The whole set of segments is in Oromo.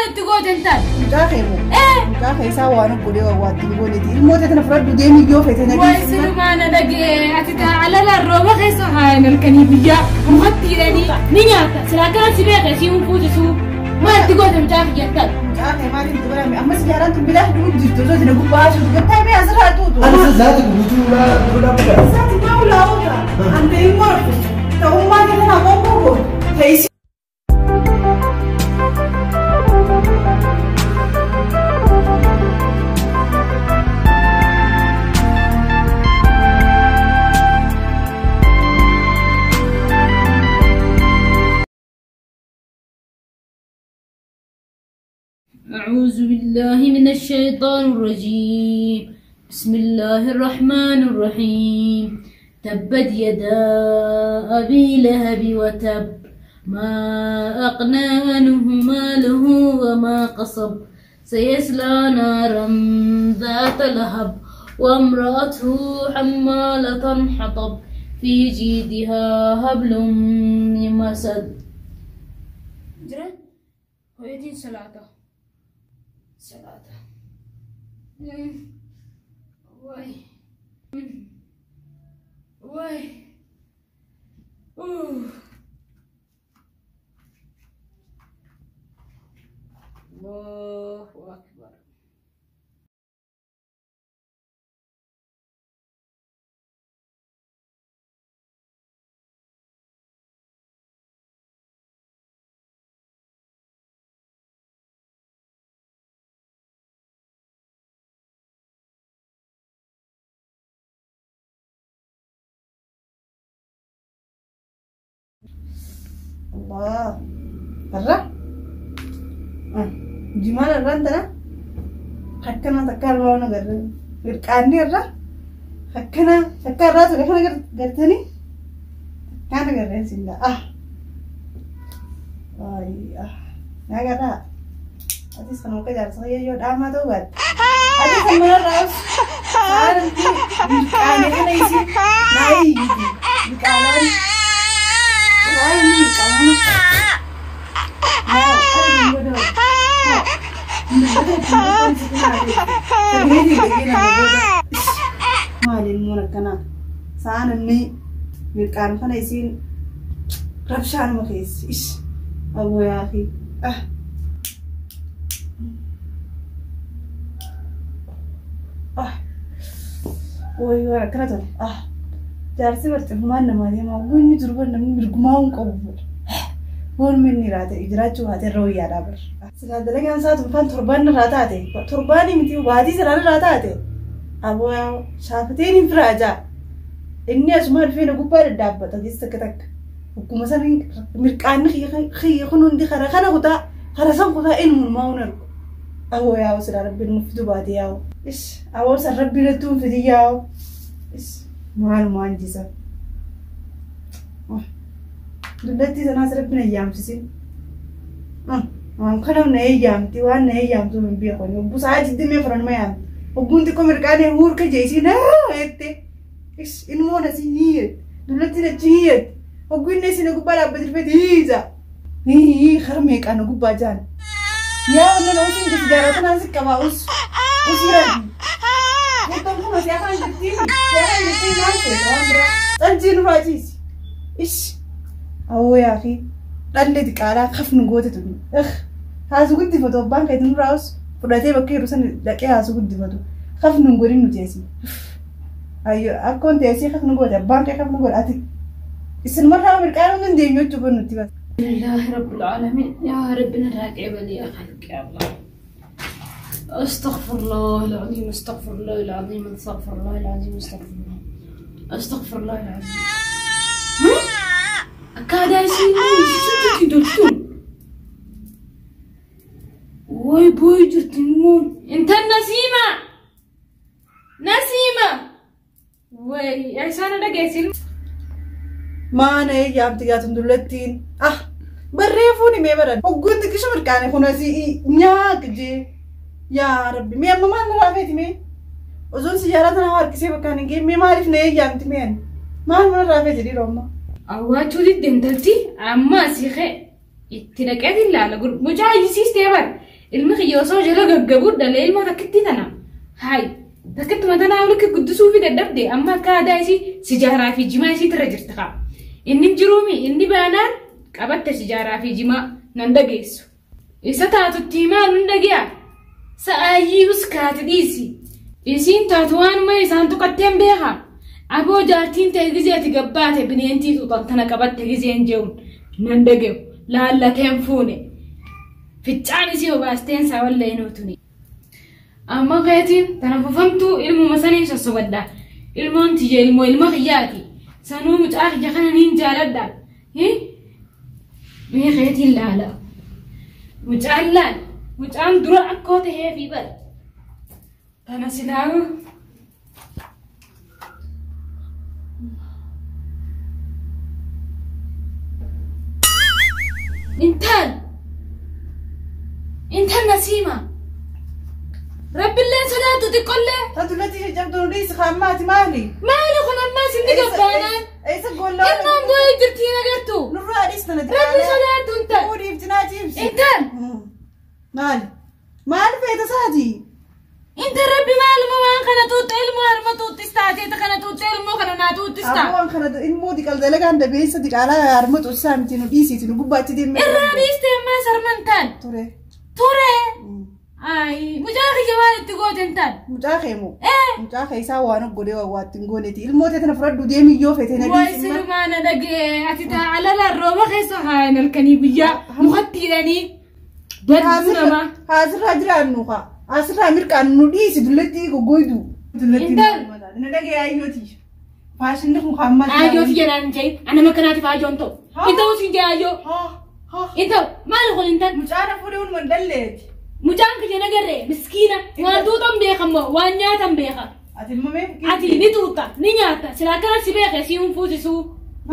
Maal itti goote intal? Mucaa kee moo? Ee. Mucaa kee isaa waan godhee waa itti gooneeti. Ilmoo tana fudhadhu deemi yoo feete na Wayi dhiisi. silumaa na dhagee ati taa alalaan rooba keessa haayan halkanii guyyaa mukatti hidhanii ni nyaata. Silaa kana si beeka isii hin fuusisu. Maal itti goote mucaa kiyya intal? Mucaa kee maaliif itti godhame? Ammas jaaraan tun bilaa dhuu jirtu osoo isin gubbaa asuu gattaa mee asirraa tuutu. Ani isa zaati guutuu ulaa dura dhaabbata. Isaati maa ulaa oota? Ante immoo raffisu. Ta'ummaa kee tana qophoo gootu. Ta'isi. أعوذ بالله من الشيطان الرجيم. بسم الله الرحمن الرحيم. تبت يدا أبي لهب وتب ما أغنى عنه ماله وما قصب سيصلى نارا ذات لهب وامرأته حمالة حطب في جيدها حبل من مسد. هويتين صلاة صلاة. واي واي أوه. الله أكبر. Allah. Irra? Jimaan irraan tana akkana takka irraa waan agarre. Mirqaanni irra akkana takka irraa ture kana gartanii takkaan agarreen siin dha. Ah. Ay, ah. Naa Atis kan muka jaarsa yoo dhaamaa ta'uu baatte. Atis kan mana irraa us. Sa'aanti mirqaanni kana isii naa iyyiti. Mirqaanaan. Ay, mirqaanaan. Maali ilmoon akkanaa? Sa'aan inni mirqaan kana isiin rabshaa nama keessi. Ish! Aboo yaa akhi. Ah! Ah! Wayi waan akkana tole. Ah! Jaarsi barxifummaan namaa deemaa. Wanni jiru namni mirgumaa hin qabu. Boolmi inni irraa jiraachuu baate irra wayyaadhaa bar. Silaa dalagaan isaa tun torbaan irraa taate torbaanii miti baatii siraan irraa taate aboo shaafateen hin firaajaa. Inni asuma dhufee na gubbaa daddaabbata keessa takka takka. Akkuma san mirqaanni kiyya kun hundi kara kana kutaa kara san kutaa ilmumaa hin argu. Aboo yaa'u silaa rabbiin nuuf fidu baate yaa'u. Ish aboo san rabbiin natti hin fidin yaa'u. Ish maalumaan jisa. Dullattii sanaas rabbi na yaamsisin. Waan kana na eeyyaamti waan na eeyyaamtu hin beeku. Obbo sa'a jiddimee furan ma yaamti. Obbuun xiqqoo mirqaanee huurka jeesii na jette. Ilmoon asii hiyyette. Dullattiin achi hiyyette. Oggu inni asii na gubbaa dhaabbate dhufeeti hiiza. Hii kara meeqaa na gubbaa jaan. Yaa wannan usiin gisi jaalata tanaan si qabaa us. Us bira. Murtoon kun si afaan jirtii. Si afaan jirtii maal ta'e waan biraa. Xanjii nurraa ciisi. Ish. Awoo yaa fi dhalli xiqqaadhaa kafnu goote tuni. Haasu guddifatu abbaan keetiin nurraa us fudhatee bakka jiru sana dhaqee haasu guddifatu. Kafnu hin godhin nuti asii. Ayyo akkoon ta'e asii kafnu goote abbaan kee kafnu godhe ati. Isinumarraa mirqaan hundi hin deemnu jechuudha nuti bas. لله رب العالمين يا رب نراك عبادي يا خلق يا الله. استغفر الله العظيم استغفر الله العظيم استغفر الله العظيم استغفر الله استغفر الله العظيم. أكاد يسيني وي بوي جرتنمون انت نسيمة نسيمة وي عشان انا جايسين Maana eeyyaamti gaatun dullattiin. Ah! Barreeffuun himee baran. Hogguun xiqqisho mirqaane kun asii nyaaq jee. Yaa Rabbi mee amma maal narraa feeti mee? Osoon siyyaaraa tana harkisee bakkaan hin geenye mee maaliif na eeyyaamti mee ani? Maal narraa feeti dhiiroo amma? Awwaachuu didde intalti amma asii ka'e itti dhaqeetiin ilaala. Mucaa iyyisiistee bar. Ilmi kiyya osoo jala gaggabuu dhalee ilmoo takkitti tana. Hayi takkittuma tanaa walitti guddisuu fi dadhabde amma akka aadaa isii sijaaraa fi jimaa isii irra jirti kaa. Inni jiruumi inni baanaan qabatte sijaaraa fi jimaa nan dhageessu. Isa taatutti himaa nun dhagiyaa. Sa'aayyii uskaati dhiisi. Isiin taatu waanuma isaan tuqatteen beekaa. Aboo jaartiin ta'e gizeeti gabbaate bineentii tuutan tana qabatte gizeen jehuun nan dhageewu laallateen fuune. Ficcaan isii obaasteen isaa wallee nuutuni. Amma keetiin tana fufamtuu ilmuma saniin sossobadha. Ilmoon tiyya ilmoo ilma kiyyaati. Sanuu mucaa kiyya kana niin jaaladha. Mee keetiin laala. Mucaan laal. Mucaan dura akkoo tahee fi bara. Tana silaamu. Intal. Intal Nasiima. Rabbiillee sodaattu xiqqollee. Taatu latti caccabtuu dhiisi hammaati maali? Maali kun ammaa sinni gabbaanaan? Eessa gollaa? Ilmaan boo'ee jirti hin agartu. Nurraa dhiis tana Rabbi sodaattu intal. Fuudhiif cinaa ciibsi. Intal. Maali? Maal feeta saati? Intal rabbi maaluma waan kana tuutte ilmoo harma tuuttis taateeta kana tuutte ilmoo kana naa tuuttis taa. Aboo waan kana ilmoo diqal dalagaan dabeessa diqaalaa harma tuussisaa miti nu dhiisiiti nu gubbaatti deemee. Irraa dhiiste ammaa sarman taal. Ture. Ture. Ayi mucaa kiyya maal itti goote intal? Mucaa kee moo? Mucaa kee isaa waan godhee waa ittiin gooneeti. Ilmoo tee tana fudhadhu deemi yoo feete na Waay dhiisi. silumaa na dhagee ati taa alala rooba keessa haayan halkanii guyyaa mukatti hidhanii badduu namaa. Asirraa jiraannu kaa. Asirraa mirqaan nu dhiisi dullatti goggoydu. Intal. Na dhagee ayyooti. Faashinni kun kan maal? Ayyooti jedhaan hin jedhin anama kanaatiif ayyoon ta'u. Hin ta'u siin jee ayyoo. Hin ta'u maali kun intal? Mucaan fuudhee hunuma hin dalleeti. Mucaan kiyya nagarree miskiina waan tuutan beekan moo waan nyaatan beeka. Ati immoo mee? Ati ni tuuta ni nyaata silaa akkana si beeke si hin fuusisuu.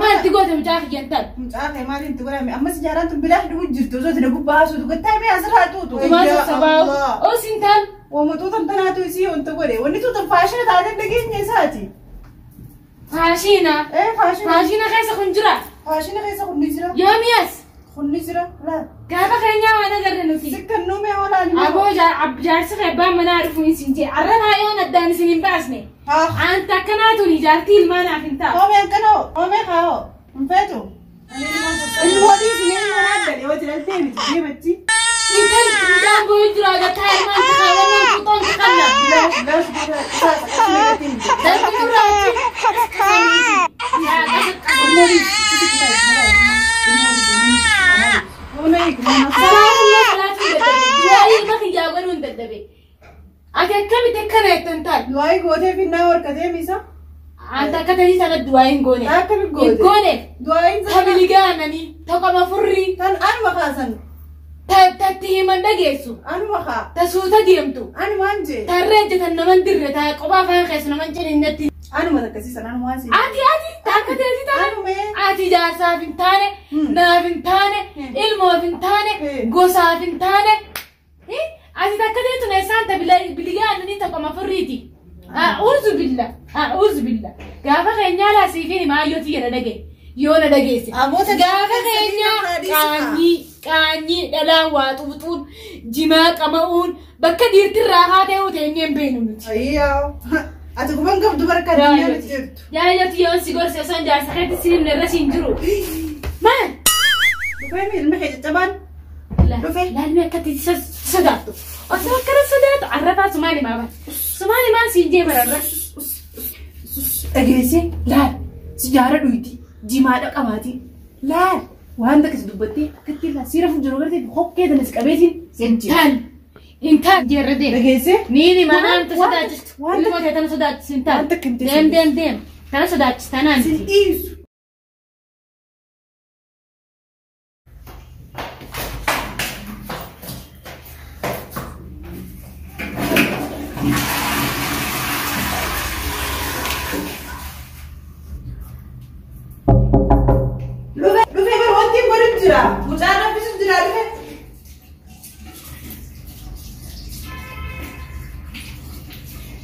Maalti goote mucaa kiyya intal? Mucaa kee maaliin itti godhame? Ammas ijaaraan tun bilaa dhugu jirti osoo ati gubbaa haasuu gattaa mee asirraa tuutu. Tumaa sassabaa'u. Os intal. Waama tuutan tanaatu isii wanta godhe. Wanni tuutan faashina taatee dhageenya isaati. Faashina. Ee faashina. Faashina keessa kun jira. Faashina keessa kun ni jira. Yoomi as. Kun ni jira. Laa. Gaafa keenyaa waan agarre nuti. Sikkannuu mee hoolaan. Aboo jaarsi kee abbaan manaa dhufu hin siin jee arra baay'oon addaan isin hin baasne. Anta akkanaatuun ijaartii ilmaanaaf hin ta'a. Hoomee akkanoo. Hoomee kaa'oo. Hin feetu. Ilmoo dhiisi mee ilmoo naaddale yoo jedhaltee miti deemachi. Intal mucaan boo'ee jira agartaa ilmaan takaawwan tuutoon kanna. Bilaash bilaash isaas akkasuma irratti miti. Darbi duraachi. Ilmoo dhiisi. Hoomee Salaatullee salaatuu hin dadhabe. Du'aa ilma kiyyaa godhuu hin dadhabe. Ati akkamitti akkana jettan taal? Du'aa gootee finnaa horkatee misa. Anta akka ta'ii sana du'aa hin goone. Akkami goote? Hin goone. Du'aa hin Ta biligaananii, ta qoma furrii, Tan anuma kaasan. ta tatti himan dhageessu, Anuma kaa. ta suuta deemtu, Anumaan jee. tarree ejjetan naman dirre, ta qophaa afaan keessa naman ciniinnatti. Anuma takkasiisan anumaan si. Ati ati ta akka ta'ii tana. Anumee. Ati jaarsaaf hin taane, naaf hin taane, ilmoof hin taane, gosaaf hin taane. Ati takka ta'etu na isaan ta biligaananii ta qoma furriiti. A'uuzu billa, a'uuzu billa. Gaafa keenyaa laasiifiin himaa ayyooti jedha dhage. Yoo na dhageesse. Amoota Gaafa keenyaa qaanyii qaanyii dhalaan waa xuuxuun jimaa qama'uun bakka dhiirtirraa haa ta'uu teenyee hin beeknu nuti. Ayyaa. Ati guban qabdu barka addunyaa nuti jirtu. Yaayyootti yoon si gorse osoo hin jaarsa keetti si himne irra siin jiru. Maal? Dhufee ilmi kee caccabaan. Dhufe. Laalmi akkatti sodaattu. Osoo akkana sodaattu arrabaa sumaan himaa bara. Sumaan himaa siin jee bararra. Dhageessee laal sijaara dhuyti jimaadha qabaati laal waan takka si dubbattee akkatti laal siira fuuldura gartee hokkee tana si qabeetiin seenji. Intal. Intal jeerra deema. Dhageessee Niin himaa naan ta sodaachistu. waan Ilmoo kee tana sodaachisu intal. waan takka hin Deem deem deem. Tana sodaachisu tanaan. sin dhiisu. Dhufe dhufe bar wanti hin godhu jira. Mucaan raffisu jira dhufe.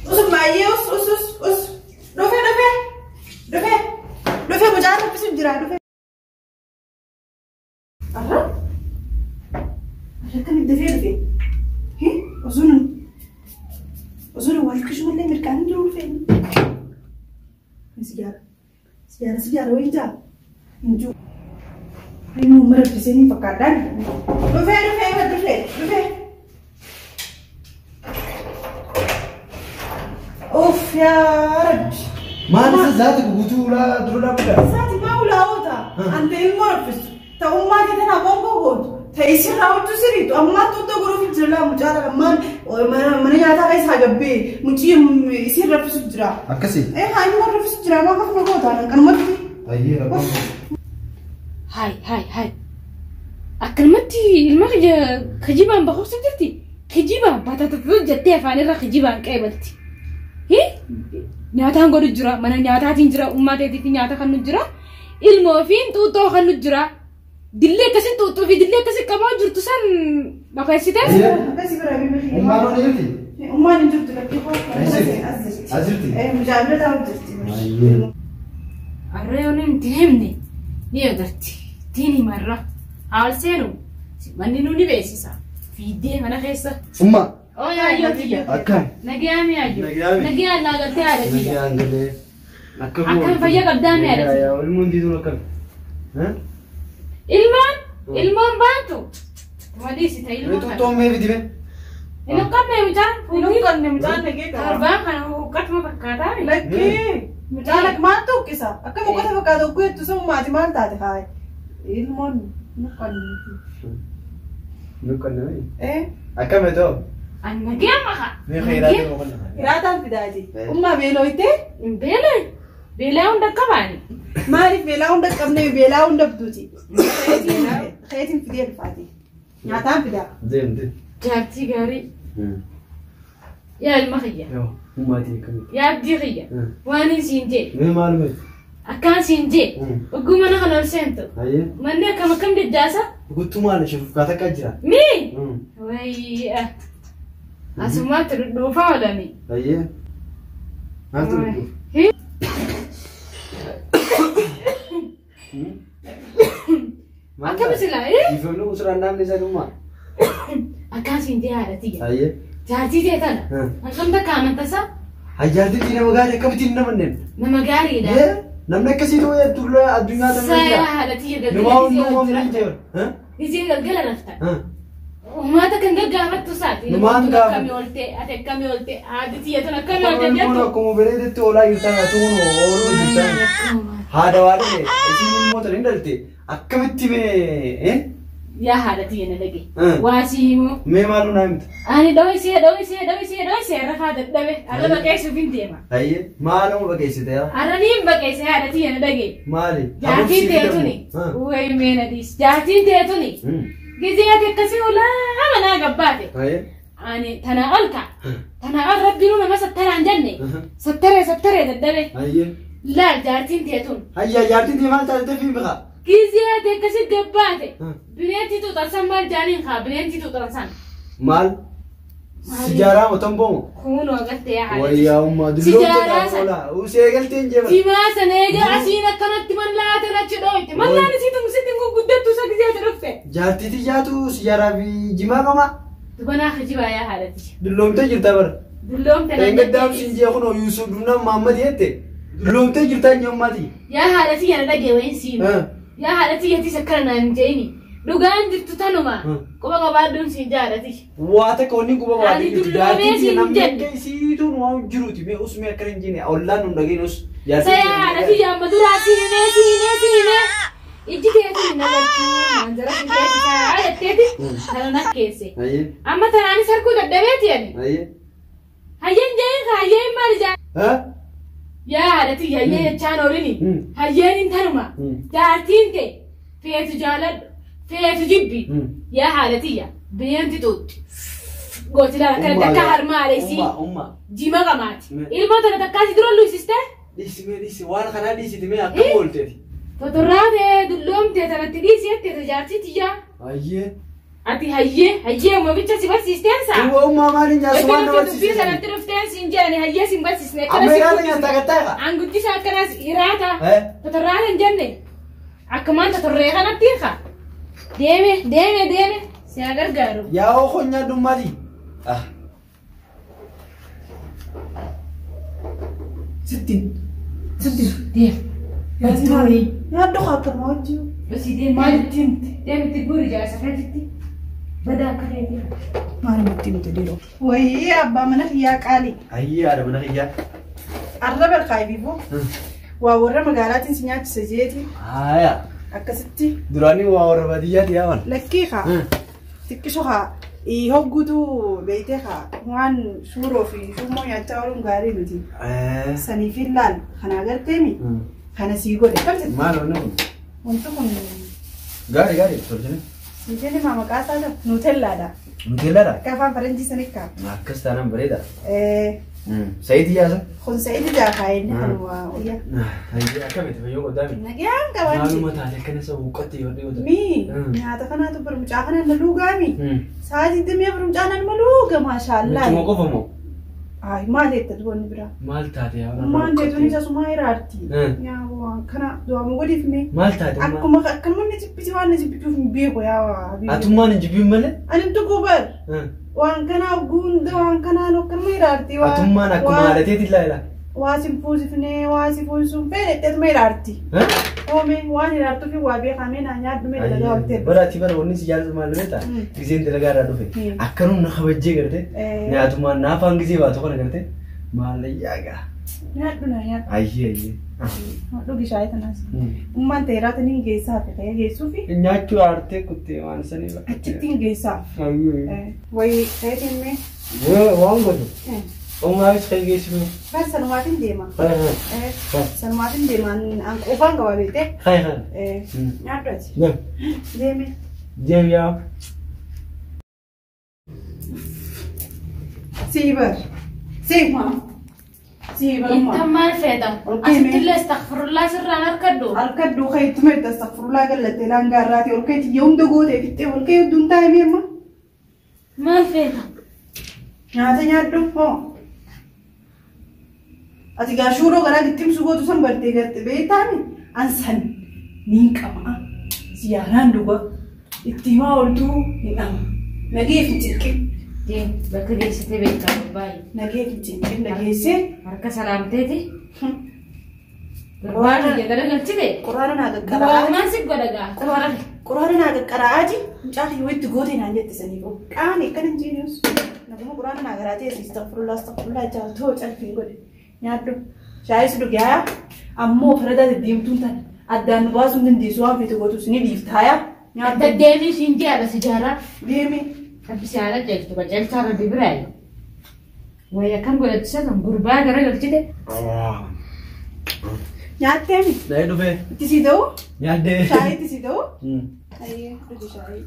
Us baay'ee us us us us dhufe dhufe dhufe dhufe mucaan raffisu jira dhufe. Arra akkamitti dafee dhufe? Osoo wal kishumallee mirqaan jiru dhufeen. Sijaara. Sijaara sijaara wayii jaa. Hin jiru. Inni uummata raffisee ni fakkaadhaan. Dhufee dhufee dhufee dhufee. Uff yaa Rabbi. Maal isa zaati guutuu ulaa dura dhaabbataa? Saati maa ulaa oota? Ante ilmoo raffistu. Ta'ummaa kee tana qoonqoo gootu. Ta'e sirraa huccuu sirriitu. Ammaa tuuta godhuuf hin jira mucaa ammaan mana nyaataa keessaa gabbee mucii isin raffisu jira. Akkasii? Ee haa ilmoo raffisu jira maa kafna goota kanumatti. Ayyee rakkoo. Hai hai hai. Akkanumatti ilma kijibaan bahuusu jirti. Kijibaan batatatu jettee afaan irra kijibaan qeebalti. Nyaataan godhu jira mana nyaataatiin jira ummaa teetiif nyaata kan nu jira ilmoo fi xuuxoo kan nu jira. Dillee akkasii xuuxuu fi dillee akkasii qabaa jirtu san dhokeessite. Akkasii bira bibi. Ummaan hoo jirti? Ummaan hin jirtu lakkee koo. As jirti? As jirti? Mucaa bira taa'u jirti. Ayyee. Arra yoo nuti himne ni agarti. Tiin himarra. Haal seenu manni nu ni beeksisa. Fiiddee mana keessa. Ummaa. Oo yaayyoo tiyya. Akkam? Nagayaa mi'aayyoo. Nagayaa mi? Nagayaa laagaltee haadha tiyya. Nagayaan galee. Akkam Akkam fayyaa qabdaa mi haadha tiyya? Ilmoon diituun akkam? Ilmoon ilmoon baantu. Madiisita ilmoo kana. Xuuxoon mee fidi mee? Inni uqqatne mucaan. Inni uqqatne mucaan nagee qaba. Torbaan kana uqqatuma fakkaataa. Lakkee mucaan akka maal tuqqisa? Akka uqqata fakkaata ugguu jettu sun maati maal taate haay? Ilmoon nu uqqanne. Nu uqqanne? Ee. Akkam ta'u? Nagee maka. Mee khayraatu boqonna. Hiraataan fidaaji. Ummaa beelooyitee? Beela. Beelaa hunda qabaani. Maaliif beelaa hunda qabnee beelaa hunda fituuti? Keetiin fidee dhufaati. Nyaataan fidaa. Deem deem. Jaartii gaarii. Yaa ilma kiyya. Yoo ummaatii akkamitti? Yaa abdii kiyya. Waan hin siin jee. Mee maal mee? Akkaan siin jee. Ogguu mana kana ol seentu. Ayyee. Manni akkam akkam deddaasa? Guttuu maal ishee fufkaa takka jira? Mii? Wayii. Asumaatti dhudhuufaa oolani. Ayyee. Maaltu dhudhuufa? Akkam silaa? Ifamni usuraan naamni isa dhummaa. Akkaan siin jee haadha tiyya. Ayyee. Jaartii tee tana. Akkam takka amantasaa? Jaartii tiyya nama gaarii akkamittiin nama neen? Nama gaariidha. Namni akkasii ta'uu addunyaa tana Saya jira. haadha tiyya Nama galgala hunduu jira. waan ta'e. Isii galgala rafta. Uummata kan gaggaafattu saati. Numaan gaafa. Akkamii oolte, ati akkamii oolte, haadhi tiyya tun akkamii oolte Ilmoon jettu. akkuma bareedetti oolaa jirtan haa ta'uun ooluu jirtan. Haadha waa dhufe isin immoo tan hin dhalte akkamitti mee Yaa haadha tiyya na dhage. Waa si himuu. Mee maaluu naa himta? Ani dho'isee dho'isee dho'isee dho'isee rafaa dadhabe. Arra baqeessuuf hin deema. Ayyee maaluma baqeessite yaa? Arra ni hin baqeesse haadha tiyya na dhage. Maali? Jaartiin tee tuni. Wayi mee na dhiis. Jaartiin tee tuni. Gizee ati akkasii olaa manaa gabbaate. Ani tanaa ol ka'a. Tanaa ol rabbiinuu nama sattaraan jenne. Sattaree sattaree dadhabe. Ayyee. Laal jaartiin tee tun. Hayya jaartiin tee maal taatee fi biqa? Gizee ati akkasii gabbaate. Bineensi tuuxarsan maal jaaniin kaa bineensi tuuxarsan. Maal? Sijaaraa moo tamboo? Kunoo galtee yaa haadha. Wayyaa ummaa Sijaaraa sana. Usee galteen jeema. Jimaa sana egaa asiin akkanatti mallaa tan achi dhooyte. Mallaan isii tumsitti hin gurguddattu isa gizee ati dhufte. Jaartii tiyyaatu sijaaraa fi jimaa qaba. Dubanaa kijibaa yaa haadhati. Dulloomtee jirta bara. Dulloomte nan Engeddaam siin jee kunoo Yuusuf Dunnaan Mahammad jette. Dulloomtee jirta hin ummati. Yaa haadhati yana dhagee wayin siima. Yaa haadhati yatis akkana naan jeeni. Dhugaan jirtu tanuma. Quba qabaadhuun siin jaadhati. Waa takka wanni quba Ani qabaadhu jirtu. dulloomee Jaartii siin namni jenne. akka isiitu nu waan jiruuti. Mee usmee akkana hin jenne ollaan nu dhageenus. Saya haadhati yaamma duraa si himee si himee si himee. Ijji keetu hin agartuu. Manzara si keessisaa jetteeti kana na keesse. Ayyee. Amma tanaanis harkuu dadhabeeti ani. Ayyee. Hayyeen jeen hayyeen maal jaa? Ha? Yaa haadhati hayyee jechaan oolini. Hayyeen hin tanuma. Jaartiin ta'e feetu jaaladhu. Feetu jibbi. Yaa haadhatiyya bineensi xuuxxi. Gooti laala kana takka harmaale isii Umma umma. jima qamaati. Ilmoo tana takkaasi dura luysiste. Dhiisi mee dhiisi waan kanaa dhiisiti mee akkam oolteeti. Totorraa ta'e dulloomtee tanatti dhiisi jettee jaartii tiyyaa. Ayyee. Ati hayyee hayyee uumamicha si barsiisteensa. Duuba ummaa maaliin nyaasuu waan nama Dubbii barsiisite? sanatti dhufteen siin jedhani hayyee si hin barsiisne. Amma iraata nyaata gattaa An guddisa akkanaas iraata. Eh? Totorraa hin jenne. Akkumaan totorree kanatti hiika. Deeme deeme deeme si haa gargaaru. Yaa okoon nyaadhu maali? Ah. Sittiin. Sittiin. Deem. Yaaddu yaaddu haatama hojii. Basi deem. Maal itti himte? Deem itti guuri jaarsa keetitti. Badaa akka keetii. Maal itti himte dhiiroo? Wayii abbaa mana kiyyaa qaalii. Ayyee haadha mana kiyyaa. Arra barqaabiifuu. Waa warra magaalaatiin si nyaachise jeeti. Haaya. Akkasitti Duraanii waa warra baadiyyaati yaaman. lakkii haa. Xiqqisho haa. Hogguutu beeytee haa. Waan suuroo fi shummoo nyaachaa ooluun gaarii miti. Saniif ilaal kana agarteemi. Kana sii godhe. Kam jette? Maal wanni kun? Wanti kun Gaarii gaarii tolchine. sii kenne maa maqaa isaa ta'u nuutellaadha. Nuteellaadha? Akka afaan faranjii sanii kaa. Akkas taanaan bareeda. Sayitii yaasa? Kun sa'idi jaakaa inni kanuma wayyaa. Ayyee akkamitti fayyoo qodaami? Nagaan qabaanti. Maaluma taate akkana isa huqqatte yoo dhiyoota. Mi nyaata kanaatu barmucaa kanaan na luugaami. Sa'aatii 24 mucaan nama luuga maashaallaa. Mucuma qofa moo? Ay maal jette dubarni biraa? Maal taate yaa? Maal jettu ni tasuma hiraarti. Yaa waan kana du'amu godhiif mee? Maal taate? Akkuma akkanuma inni jibbiti waan na jibbituuf hin beeku yaa. Atummaan hin jibbiin malee? Ani tuquu bar. Waan kanaa gunda waan kanaan akkanuma hiraarti. Atummaan akkuma haalateeti ilaala. Waa si fuusifnee waa si fuusisuun fedhe itteetuma hiraarti. Oome waan hiraartuuf waa beekamee naa nyaadhu mee dalagaa oltee. Bara ati bara wanni si jaalatu maal beektaa? Giseen dalagaa irraa dhufe. Akkanum na kabajjee garte. Nyaatumaan naafaan gisee baatu kana garte. Maallayyaa gaa. Nyaadhu naa nyaadhu. Ayyee ayyee. Dhugi shaayii tanaas. Ummaan ta'e raata ni geessaaf ka'ee geessuufi. Nyaachuu aartee kuttee waan sanii bakka. Achitti hin geessaaf. Wayii ta'eetiin mee. Waan godhu. Ummaafis kan geessifne. Bar sanumaatiin deema. Sanumaatiin deema an qofaan qaba beektee. Hai hai. Nyaadhu ati. Deeme. Deem yaa. Sii bar. Sii maa. Sii bar maa. Inta maal feetan? Asittillee astaghfirullah sirraan harkadhu. Harkadhu kan itti meetta astaghfirullah gallattee laangaa irraati ol ka'eeti yoo hunda gootee fixxee ol ka'ee hedduun taa'ee amma. Maal feetan? Nyaata nyaadhu hoo. Ati gaa shuuroo garaa gittimsu gootu san bartee garte beektaami an san niin qaba. Ziyaaraan dhuga itti himaa ooltuu hin dhama. Nagee fi cinqin. Deem bakka geessitee beektaa baay'ee. Nagee fi cinqin dhageessee. Harka salaamteeti. Quraana garagalchite. Quraana naa qaqqaraa. Maal si godha gaa? Quraana naa qaqqaraa aji mucaa kiyyoo itti gootee naan jette saniif. Qaani akkana hin jeenyus. Naguma quraana naa garaatee astaghfirullah astaghfirullah jaaltoo calfiin godhe. Nyaadhu. Shaayis dhugi haa ammoo faradaa deddeemtuun tana addaan nu baasuu hin dandeessu waan feete gootus ni dhiiftaa yaa. Nyaadhu. Deddeemii siin jaala si jaaraa. Deemi. Rabbi si haala jeeltu qajeelchaa rabbi biraa. Wayya kan godhachiisa kan gurbaa garagalchite. Nyaatteemi. Naayii dhufee. Itti sii ta'u? Nyaaddee. Shaayii itti sii ta'u? Ayyee dhugi shaayii.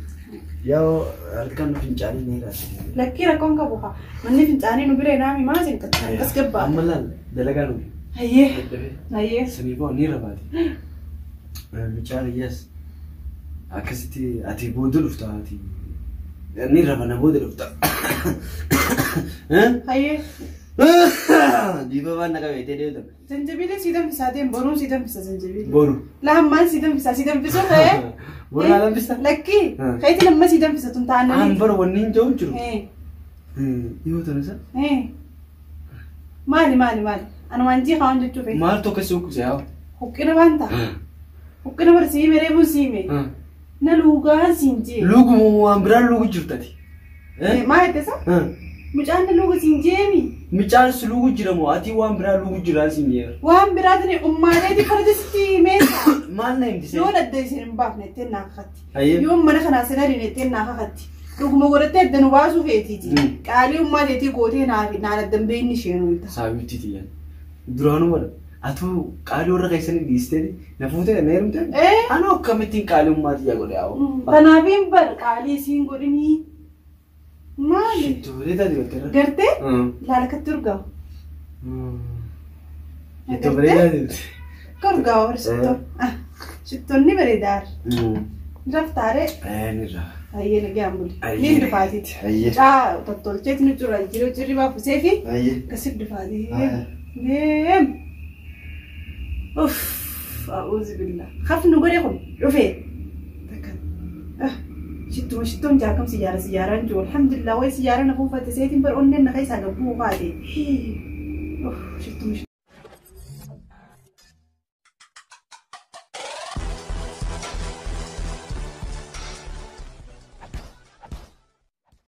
Yaa halkan fincaanii ni raasise. Lakkii rakkoon qabu haa. Manni fincaanii nu bira naami maal isin akkas gabbaa. Amma laal dalagaa nu. Ayyee. Ayyee. Saniifoo ni rabaate. Mucaan iyyaas akkasitti ati booda dhufta ati. Ni raba na booda dhufta. Ayyee. Dhiiba waan na qabeetee deemta. Zanjabiilii sii danfisaa deem boruun sii danfisa zanjabiilii. Boru. Lahammaan sii danfisaa sii danfisuu ta'ee. Boru naa danfisa? Lakkii. Kayti lamma sii danfisa tun taa'anii. An bara wanni hin jiru jiru. Dhiyoo tana isa. Maali maali maali? Ani waan jii kaawwan jechuu fe'e. Maal tokko si huqqise yaa? Huqqina waan ta'a. Huqqina bara siime reebuun siime. Na luugaa siin jee. Luuguma waan biraan luugu jirtati. Maal jette isa? Mucaan na luuga siin jeemi. Mucaan si luugu jira moo ati waan biraa luugu jiraan siin jeera? Waan biraa tani ummaateeti farda sitti meeshaa. Maal na himti Yoo adda isin hin baafne ittiin naa kakatti. Yoo mana kanaa sin ariine ittiin naa kakatti. Dhuguma godhattee adda nu baasuu feetiiti. Qaalii ummaateetii gootee naa fi naan adda hin beekni isheen wayita. Saayuutti tiyyan. Duraanuu bara atuu qaalii warra keessanii dhiistee na fuutee na heerumte? Anoo akkamittiin qaalii ummaatiyyaa godhe haa? Kanaaf bar qaalii isiin godhinii. Maali? Shittoolee taate galteerra. Gartee? Laala katti urgaawu. Shittoo bareedaa taate. Akka urgaawu shittoo. Shittoonni bareedaar. Raftaaree. Ni rafa. Ayyee nagaan buli. Ni dhufaatiiti. Caa tottolcheeti nu jira jiru jirri baafusee fi akkasitti dhufaatii. Deem. Uff. A'uuzu billah. Hafnu godhe kun dhufee. Takka. Shittuma shittoon jaakam sijaara sijaaraan jiru. Alhamdulillah wayi sijaara na buufate seetiin bar onneen na keessaa gabbuu kaate. Shittuma.